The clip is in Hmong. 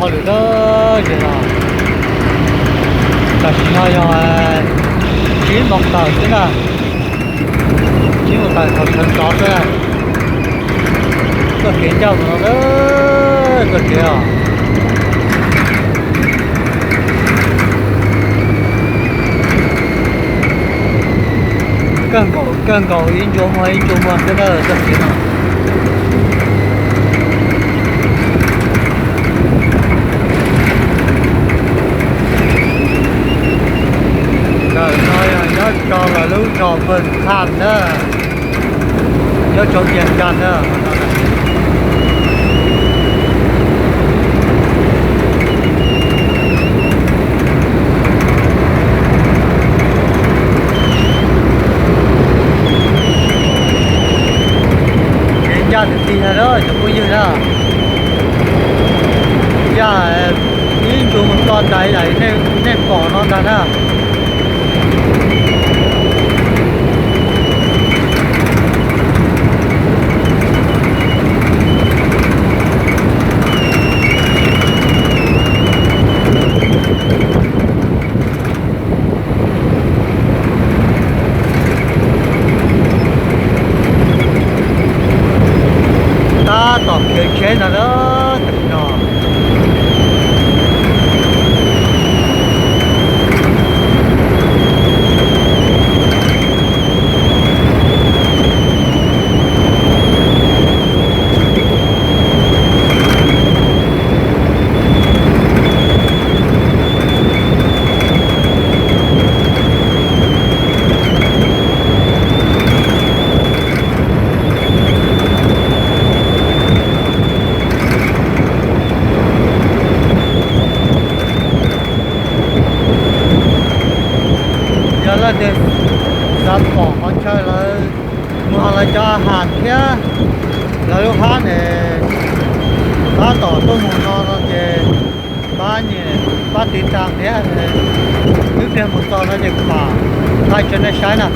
Lawm tab sis no, tam sim no yog tsib moos tawm xwb na, tsib moos tawm thaum sawv ntxov xwb na. Txoj kev ncaj mus no, txoj kev os. Kawg nkaus, kawg nkaus ib ntsua muag ib ntsua muag xwb na txoj kev no. Ntawm no yog nyob rau lawv lub zos Pawg Kham na, nyob rau Vias Cas na. Kev ncaj tiag tiag na cov phooj ywg na. Ncaj ib ntsua mus txog ntais yam nej pom no ntag na. Tab tom khiav tsheb ntag na, tam sim no. Yog leej twg xav pom qhov chaw lawv muag lawv cov has thiab lawv lub hab ne, tab tom tuaj mus no no ces pab nias, pab tiv tas thiab, twb pliag mus txog no ces kuv mam thaij rau nej saib na.